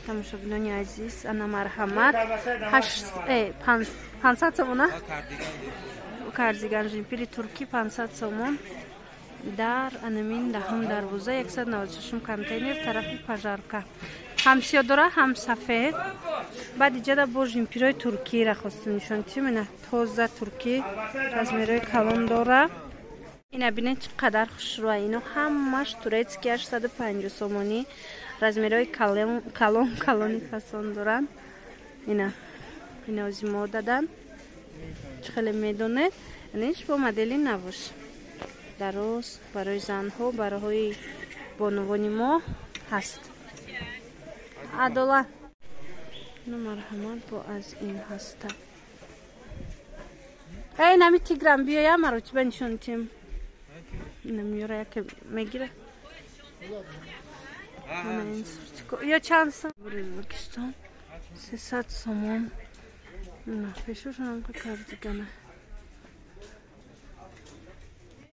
Тамошобинони азиз, ана марҳамат, 500 сомона кардиган жемпири туркӣ, 500 сомон дар анамин даҳум дарвоза, 196-ум контейнер, тарафи пожарка. Ҳам сиё дора, ҳам сафед. Баъд иҷада бо жемпирои туркиро хостем нишон тим. Ина тоза туркӣ, размерои калон дора. Ина бинед, чӣ қадар хушрӯа. Ино ҳамаш турецкий, 850 сомонӣ, размерои калон, калони фасон доранд. Ина ина ози мо дадан, чӣ хеле медонед, иниш бо модели навуш дароз барои занҳо, барои бонувони мо ҳаст. Адолат, ну марҳамат, бо аз ин ҳаста. Эй, нами тиграм биёя, маротиба нишон тим. Ина миёра, яке мегира. Ё чанд сом? Ӯзбекистон 300 сомон. Пешошонам кардигана.